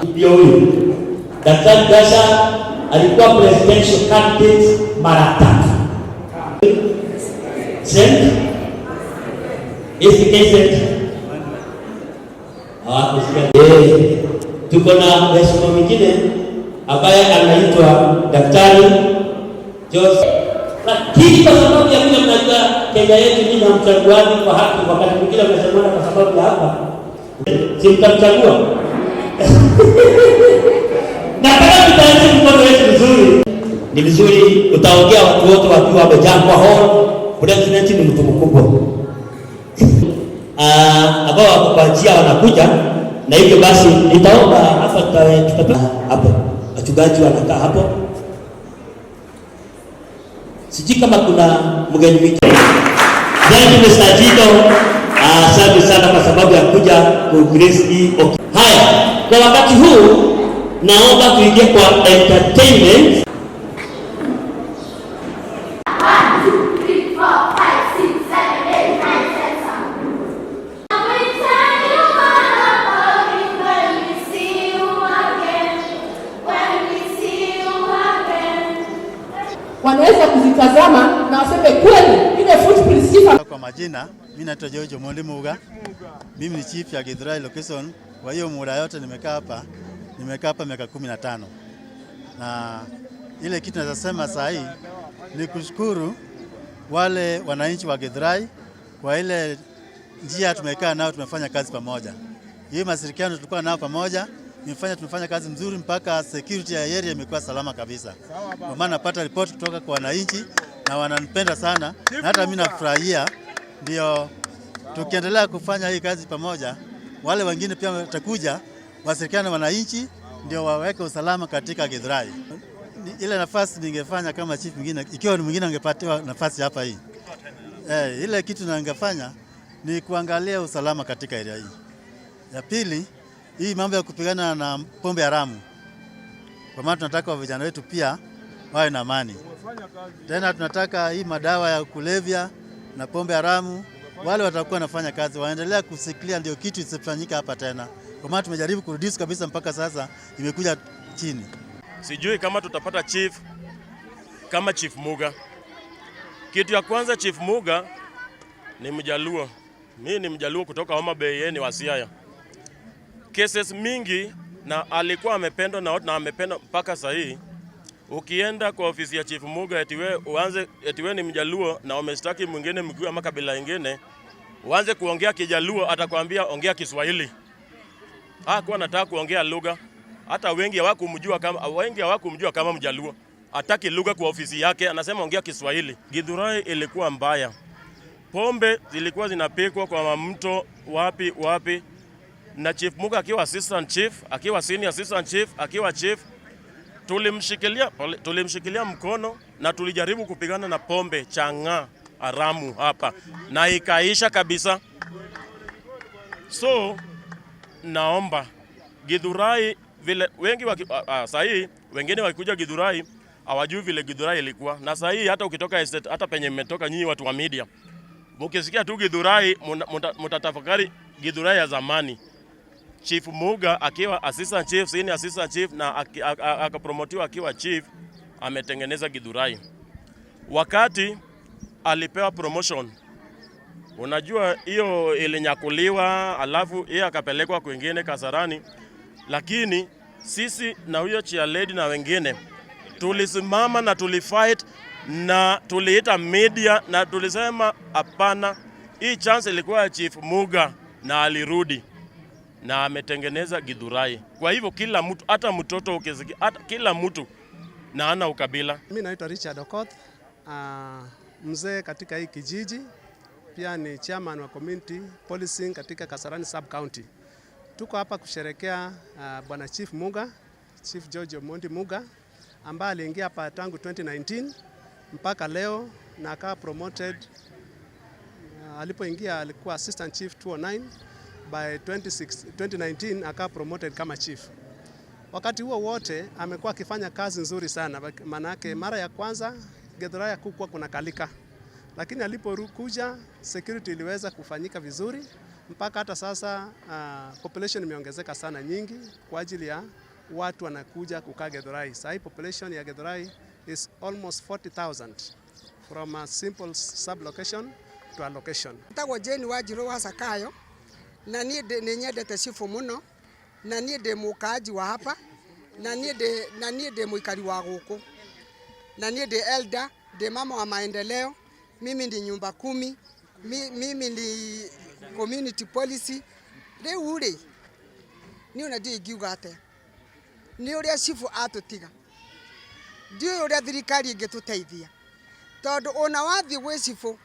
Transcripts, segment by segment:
Ndio huyu Daktari Gasha alikuwa presidential candidate mara tatu. Sent ACK sent. Hawakusikia. Eh, tuko na mheshimiwa mwingine ambaye anaitwa Daktari Joseph, lakini kwa sababu ya vile mnajua Kenya yetu nyinyi hamchaguani kwa haki, wakati mwingine mnachaguana kwa sababu ya hapa, si mtamchagua? Nataka tutaanze mkono wetu vizuri. Ni vizuri utaongea watu wote wakiwa wamejaa kwa hall. President ni mtu mkubwa ambao wako kwa njia wanakuja, na hivyo basi nitaomba hapa tutapewa hapo, wachungaji wanakaa hapo. Sijui kama kuna mgeni mwingine. Thank you, Mr. Jito. Asante sana kwa sababu ya kuja ku grace hii. Okay. Haya, kwa wakati huu naomba tuingie kwa entertainment. 1, 2, 3, 4, 5, 6, 7, 8, 9, 10, seven. We tell you all about it when we see you again. When we see you again. Wanaweza kuzitazama na waseme kweli ile footprints chief. Kwa majina, mimi naitwa George Omondi Muga. Mimi ni chief ya Githurai location. Kwa hiyo muda yote nimekaa hapa miaka 15. Na ile kitu naweza sema saa hii ni kushukuru wale wananchi wa Githurai kwa ile njia tumekaa nao, tumefanya kazi pamoja. Hii mashirikiano tulikuwa nao pamoja tumefanya kazi mzuri mpaka security ya area imekuwa salama kabisa. Kwa maana napata ripoti kutoka kwa wananchi na wananipenda sana, na hata mimi nafurahia. Ndio tukiendelea kufanya hii kazi pamoja, wale wengine pia watakuja washirikiane na wananchi, ndio waweke usalama katika Githurai. Ile nafasi ningefanya kama chief mwingine, ikiwa ni mwingine angepatiwa nafasi hapa hii, ile kitu ningefanya ni kuangalia usalama katika area hii. Ya pili, hii mambo ya kupigana na pombe haramu, kwa maana tunataka vijana wetu pia wawe na amani. Tena tunataka hii madawa ya kulevya na pombe haramu, wale watakuwa wanafanya kazi waendelea kusikilia, ndio kitu isifanyike hapa tena, kwa maana tumejaribu kureduce kabisa, mpaka sasa imekuja chini. Sijui kama tutapata chief kama Chief Muga. Kitu ya kwanza, Chief Muga ni Mjaluo. Mimi ni Mjaluo kutoka Homa Bay, yeye ni wa Siaya. Cases mingi na alikuwa amependwa na watu na amependwa mpaka sasa hii. Ukienda kwa ofisi ya Chief Muga eti wewe uanze eti wewe ni Mjaluo na umeshtaki mwingine Mkikuyu ama kabila ingine, uanze kuongea Kijaluo, atakwambia ongea Kiswahili. Hakuwa anataka kuongea lugha. Hata wengi hawakumjua kama Mjaluo. Hataki lugha kwa ofisi yake, anasema ongea Kiswahili. Githurai ilikuwa mbaya. Pombe zilikuwa zinapikwa kwa mto wapi wapi, na Chief Muga akiwa assistant chief, akiwa senior assistant chief, akiwa chief, tulimshikilia mkono na tulijaribu kupigana na pombe chang'aa haramu hapa na ikaisha kabisa. So naomba Githurai vile wengi sahii wengine wakikuja Githurai hawajui vile Githurai ilikuwa, na sahii hata ukitoka estate, hata penye mmetoka nyinyi watu wa media, mukisikia tu Githurai mutatafakari Githurai ya zamani. Chief Muga akiwa assistant chief, senior assistant chief na akapromotiwa akiwa chief, ametengeneza Githurai. Wakati alipewa promotion, unajua hiyo ilinyakuliwa, alafu yeye akapelekwa kwingine Kasarani, lakini sisi na huyo chairlady na wengine tulisimama na tulifight na tuliita media na tulisema hapana, hii chance ilikuwa ya Chief Muga na alirudi na ametengeneza Githurai. Kwa hivyo kila mtu, hata mtoto ukisikia, hata kila mtu na ana ukabila. Mimi naitwa Richard Okoth, mzee katika hii kijiji, pia ni chairman wa community policing katika Kasarani sub county. Tuko hapa kusherekea Bwana Chief Muga, Chief George Omondi Muga ambaye aliingia hapa tangu 2019 mpaka leo na akawa promoted. Alipoingia alikuwa assistant chief 209, by 26, 2019 akawa promoted kama chief. Wakati huo wote amekuwa akifanya kazi nzuri sana, manake mara ya kwanza Githurai hakukuwa kuna kalika. Lakini alipokuja security iliweza kufanyika vizuri mpaka hata sasa population imeongezeka sana nyingi kwa ajili ya watu wanakuja kukaa Githurai. Sasa population ya Githurai is almost 40,000 from a simple sub-location to a location. Tagwo Jane Wanjiru wa Sakayo na niĩ nĩ nyendete cibũ mũno na niĩ ndĩ mũkaaji wa hapa na niĩ ndĩ mũikari wa gũkũ na niĩ ndĩ elder, ndĩ mama wa maendeleo, mimi ndi nyumba kumi, mimi ni community policy. Rĩu rĩ niĩ ona ndiũĩ ingiuga atĩa nĩ ũrĩa cibũ atũtiga, ndiũĩ ũrĩa thirikari ĩngĩtũteithia tondũ ona wathiĩ gwĩ cibũ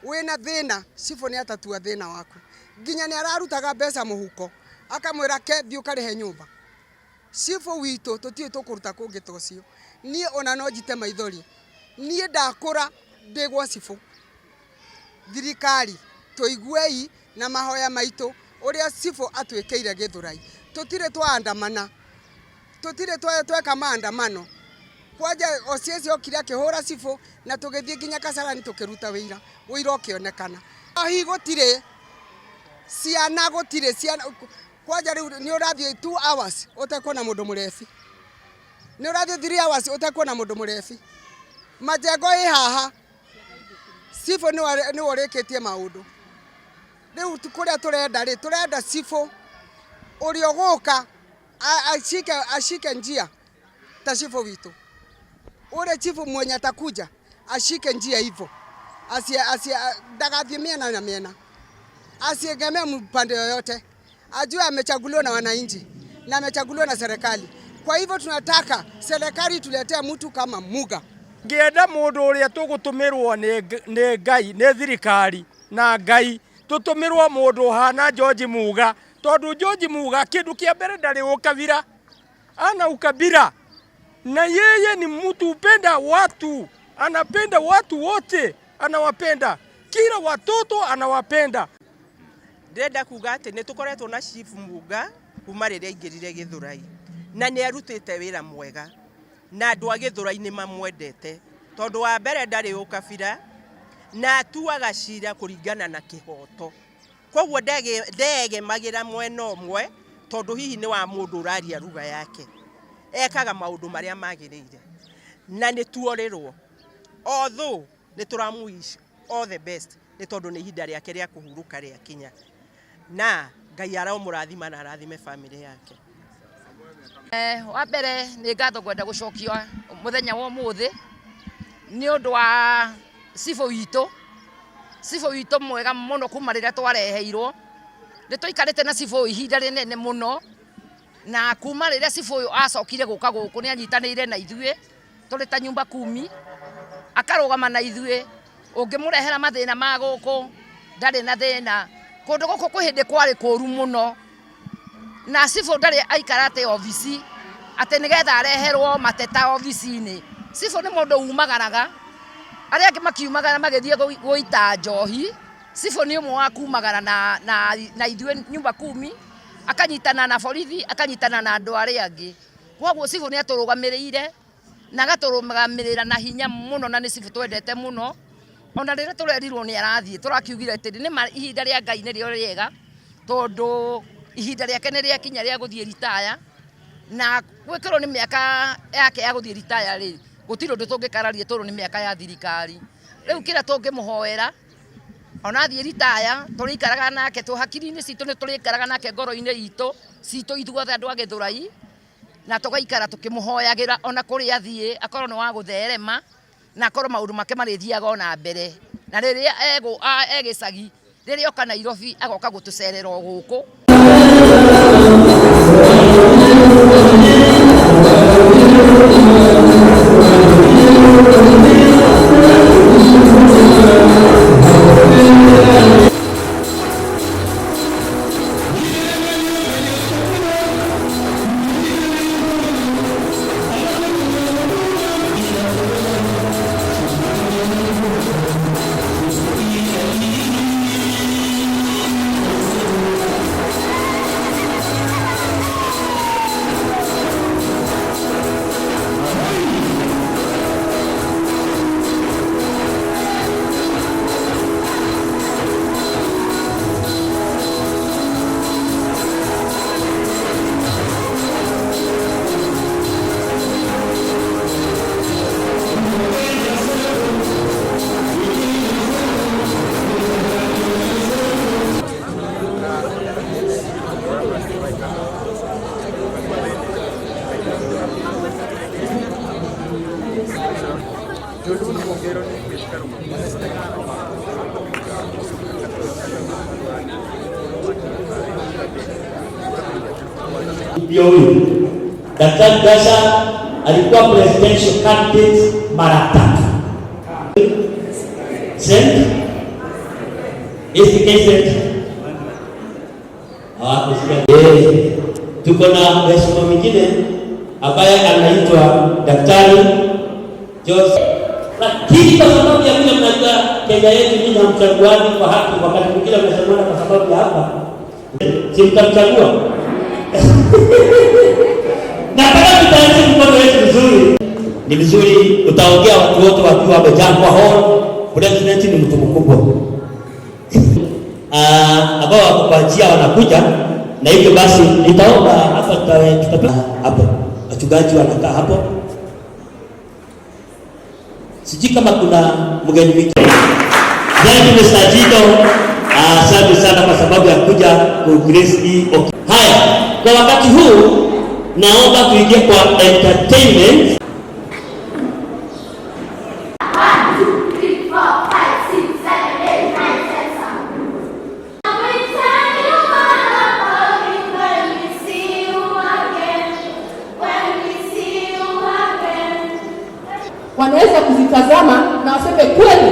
wĩna thĩna, cibũ nĩ atatua thĩna waku, nginya nĩ ararutaga mbeca mũhuko akamwĩra ke thiĩ ũkarĩhe nyũmba. Cibũ witũ tũtiũĩ tũkũruta kũngĩ ta ũcio. Niĩ ona no njite maithori, niĩ ndakũra ndĩ gwa cibũ. Thirikari tũiguei na mahoya maitũ ũrĩa cibũ atwĩkĩire Githurai. Tũtirĩ twaandamana, tũtirĩ tweka maandamano. Kwanja OCS okire akĩhũra cibũ na tũgĩthiĩ nginya Kasarani tũkĩruta wĩira, wĩira ũkĩonekana. Hihi gũtirĩ ciana, gũtirĩ ciana kwanja rĩu nĩ ũrathiĩ 2 hours ũtekuona mũndũ mũrebi, nĩ ũrathiĩ 3 hours ũtekuona mũndũ mũrebi. Majengo ĩ haha, cibũ nĩwe ũrĩkĩtie maũndũ. Rĩu kũrĩa tũrenda rĩ, tũrenda cibũ ũrĩa ũgũka ashike njia ta cibũ witũ. Ule chifu mwenye atakuja ashike njia hivyo, ndagathiĩ miena na miena, asiegemee mpande yoyote, ajue amechaguliwa na wananchi na amechaguliwa na serikali. Kwa hivyo tunataka serikali tuletee mtu kama Muga. Ngĩenda mũndũ ũrĩa tũgũtũmĩrwo nĩ Ngai, nĩ thirikari na Ngai, tũtũmĩrwo mũndũ ũhana George Muga, tondũ George Muga kĩndũ kĩa mbere ndarĩ ũkabira, ana ukabira, na yeye ni mtu upenda watu, anapenda watu wote, anawapenda kila watoto anawapenda. Ndĩrenda kuga atĩ nĩ tũkoretwo na Chief Muga kuma rĩrĩa aingĩrire Githurai na nĩ arutĩte wĩra mwega na andũ a Githurai nĩ mamwendete tondũ wa mbere ndarĩ ũkabira na atuaga cira kũringana na kĩhoto, koguo ndegemagĩra mwena ũmwe tondũ hihi nĩ wa mũndũ ũraria lugha yake, ekaga maũndũ marĩa magĩrĩire na nĩ tuorĩrwo, although nĩ tũramũ wish all the best nĩ tondũ nĩ ihinda rĩake rĩa kũhurũka rĩakinya, na Ngai aromũrathima na arathime family yake. Wa mbere nĩ ngatho ngwenda gũcokia mũthenya wa ũmũthĩ nĩ ũndũ wa cibũ witũ, cibũ witũ mwega mũno kuma rĩrĩa twareheirwo. Nĩ tũikarĩte na cibũ ihinda rĩnene mũno, na kuma rĩrĩa cibũ ũyũ acokire gũka gũkũ nĩ anyitanĩire na ithuĩ tũrĩ ta nyumba kumi, akarũgama na ithuĩ. Ũngĩmũrehera mathĩna ma gũkũ ndarĩ na thĩna. Kũndũ gũkũ kwĩ hĩndĩ kwarĩ kũru mũno, na cibũ ndarĩ aikara atĩ obici atĩ nĩgetha areherwo mateta obici-inĩ. Cibũ nĩ mũndũ umagaraga, arĩa angĩ makiumagara magĩthiĩ gũita njohi. Cibũ nĩ ũmwe wa kumagara na ithuĩ nyumba kumi, akanyitana na borithi, akanyitana na andũ arĩa angĩ. Koguo cibũ nĩ atũrũgamĩrĩire na agatũrũgamĩrĩra na hinya mũno, na nĩ cibũ twendete mũno. Ona rĩrĩa tũrerirwo nĩ arathiĩ tũrakiugire atĩ nĩ ma ihinda rĩa Ngai nĩrĩo rĩega, tondũ ihinda rĩake nĩ rĩakinya rĩa gũthiĩ ritaya, na gwĩkĩrwo nĩ mĩaka yake ya gũthiĩ ritaya rĩ, gũtirĩ ũndũ tũngĩkararia tondũ nĩ mĩaka ya thirikari. Rĩu kĩrĩa tũngĩmũhoera ona athiĩ ritaya tũrĩikaraga nake, tũ hakiri-inĩ citũ nĩ tũrĩikaraga nake, ngoro-inĩ itũ citũ ithuothe andũ a Githurai, na tũgaikara tũkĩmũhoyagĩra ona kũrĩa athiĩ, akorwo nĩ wa gũtherema na akorwo maũndũ make marĩthiaga ona mbere. Na rĩrĩa e gĩcagi, rĩrĩa oka Nairobi agoka gũtũcerera o gũkũ. Ndio huyu Daktari Gasha alikuwa presidential candidate mara tatu. Sent ACK sent hawakusikia. Tuko na mheshimiwa mwingine ambaye anaitwa Daktari Joseph, lakini kwa sababu ya vile mnajua Kenya yetu nyinyi hamchaguani kwa haki, wakati mwingine mnachaguana kwa sababu ya hapa, si mtamchagua? Nataka tutaanze mkono wetu vizuri. Ni vizuri utaongea watu wote wakiwa wamejaa kwa hall. President ni mtu mkubwa ambao wako kwa njia wanakuja, na hivyo basi nitaomba hapa hapo wachungaji wanakaa hapo, sijui kama kuna mgeni mwingine. Thank you, Mr. Jito. Asante sana kwa sababu ya kuja ku grace hii. Okay. Haya, kwa wakati huu naomba tuingie kwa entertainment. 1, 2, 3, 4, 5, 6, 7, 8, 9, 10, seven. We tell you all about it when we see you again. When we see you again. Wanaweza kuzitazama na waseme kweli